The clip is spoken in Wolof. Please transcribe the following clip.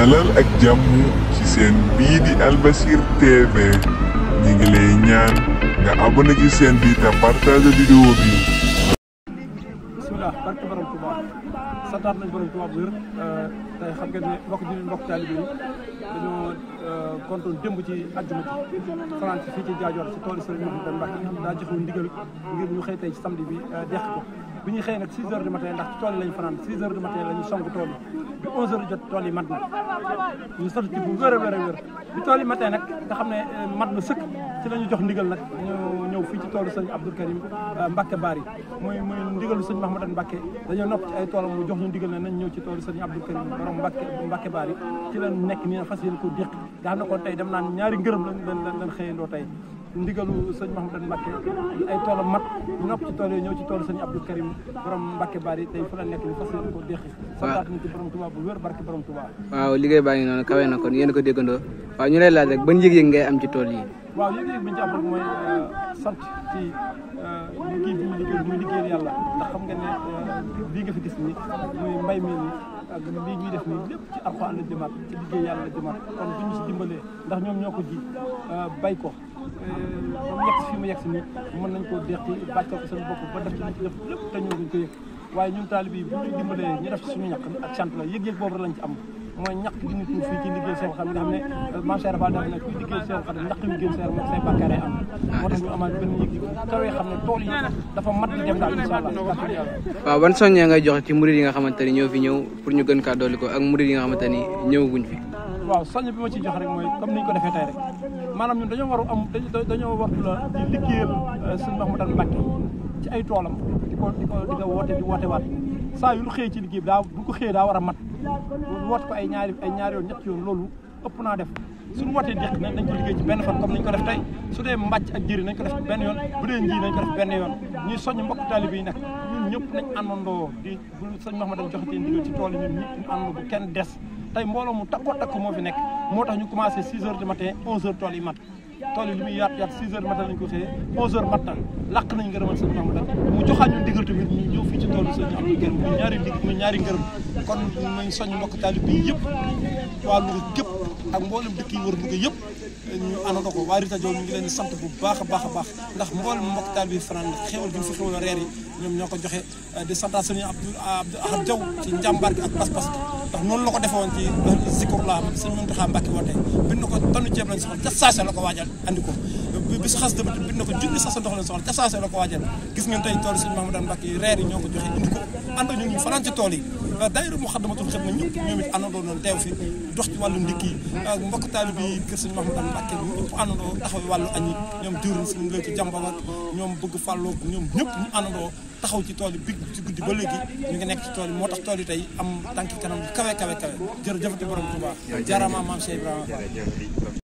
dalal ak jàmm ci seen bii di Albasir TV ñi ngi lay ñaan nga abonné ci seen bi te partage vidéo bi. bismillah barke borom Touba santaat nañ borom Touba bu wér tey xam ngeen ne mbokk jullit mbokk taalibe yi dañoo kontoon démb ci àjjuma ci France fii ci Jaajoor ci toolu Serigne Mouhamadou Mbacke nga xam daa joxoon ndigal ngir ñu xëy tey ci samedi bi deq ko bi ñuy xëy nag 6 heures du matin ndax ci tool yi lañu fanaan 6 heures du matin la ñu song tool yi bi 11 heures jot tool yi mat na ñu sant ci bu wér a wér a wér bi tool yi matin nag nga xam ne mat na sëkk ci la ñu jox ndigal nag ñu ñëw fii ci toolu sëñ Abdou Karim Mbacke Bari muy ndigalu sëñ Mahamadan Mbacke dañoo nopp ci ay toolam mu jox ñu ndigal ne nañ ñëw ci toolu sëñ Abdou Karim borom Mbacke Bari ci la nekk nii fas yéene ko déq nga xam ne kon tey dem naan ñaari ngërëm lañ xëyandoo tey ndigalu sëñ Mahamadan Mbacke ay toolam mat ñu nopp ci tool yi ñëw ci toolu sëñ Abdou Karim borom Mbacke Bari tey fu la nekk ni fas yéene ko déqi santaat nañ ci borom Touba bu wér barke borom Touba. waaw liggéey baa ngi noonu kawe na kon yéen ko déggandoo waaw ñu lay laaj rek ban yëg-yëg ngay am ci tool yi. waaw yëg-yëg bi ñu ci am rek mooy sant ci liggéey bi ñu liggéey muy liggéeyal yàlla ndax xam nga ne lii nga fi gis nii muy mbay mi nii ak lii ñuy def nii lépp ci Alxuraan la jëmaat ci liggéey yàlla la jëmaat kon bu ñu si dimbalee ndax ñoom ñoo ko ji bay ko ba mu yegg si fi mu yegg si nii mën nañ koo deqi bàccal ko seen bopp ba def ci li ci def lépp te ñoo duñ ko yëg waaye ñun taalibe yi bu ñu dimbalee ñu def ci suñu ñaq ak sant la yëg-yëg boobu lañ ci am mooy ñaq gi ñu tuur fii ci liggéey Seex Xaadim nga xam ne Maam Cheikh Fall dafa ne kuy liggéey Seex Xaadim ñaq yu gën seer moom say bàkkaar am moo tax ñu amaat benn yëg-yëg kawee xam ne tool yi dafa mat di dem daal incha allah. waaw ban soññee ngay joxe ci murid yi nga xamante ni ñoo fi ñëw pour ñu gën kaa dolli ko ak murid yi nga xamante ni ñëwaguñ fi. waaw soññ bi ma ciy jox rek mooy comme ni ñu ko defee tey rek maanaam ñun dañoo war a am dañoo war di liggéeyal sëñ Mahamadan Mbacke ci ay toolam di ko woote waat saa yu lu xëyee ci liggéey bi daa bu ko xëyee daa war a mat woote ko ay ñaari yoon ñetti yoon loolu ëpp naa def suñu wootee deq nañ ko liggéey ci benn fan comme nañ ko def tey su dee mbàcc ak jëri nañ ko def benn yoon bu dee nji nañ ko def benn yoon ñuy soññ mbokk taalibe yi nag ñun ñëpp nañ àndandoo di bu sëñ Mahamadan joxatee ndigal ci tool yi ñun ñëpp ñu àndandoo bu kenn des tey mbooloo mu takko moo fi nekk moo tax ñu commencé 6 heures du matin 11 heures tool yi mat tool yi li muy yaat 6 heures du matin lañ ko xëyee 11 heures mat na làq nañ ngërëmal sëñ Mahamadan mu joxaat ñu ndigal tamit ñu ñëw fii ci toolu sëñ Abdou Karim muy ñaari ngërëm kon nañ soñ mbokk taalibe bi yëpp waa Louga gépp ak mboolem dëkk yi wër Louga yëpp ñu àndandoo ko waa Rita Diop ñu ngi leen di sant bu baax a baax a baax ndax mboolem mbokk taalibe bi fanaan xéwal bi ñu fi xéwal reer yi ñoom ñoo ko joxe di santaat sëñ Abdou Ahad Diaw ci njàmbaar gi ak pas-pas ndax noonu la ko defee woon ci Zikrullah sëñ Mountakha Mbacke woote bind na ko tonu ceeb lañ soxla ca saase la ko waajal andi ko bi su xas dëbët bind na ko junni sasa ndox lañ soxla ca saase la ko waajal gis ngeen tey tool sëñ Mahamadan Mbacke reer yi ñoo ko joxe indi ko ànd ñu ngi fanaan ci tool yi daayira Muxaddamatul Xidma ñëpp ñoom it àndandoo noonu teew fi dox ci wàllu ndikki ak mbokk taalibe yi kër sëñ Mahamadan Mbacke ñëpp àndandoo taxaw wàllu añ yi ñoom jëwriñ suñu lay ci jàmbal ak ñoom bëgg fàlloo ñoom ñëpp ñu àndandoo taxaw ci tool yi bi ci guddi ba léegi ñu ngi nekk ci tool yi moo tax tool yi tey am tànki kanam kawe jërëjëfati borom Touba jaaraama maam Cheikh Ibrahima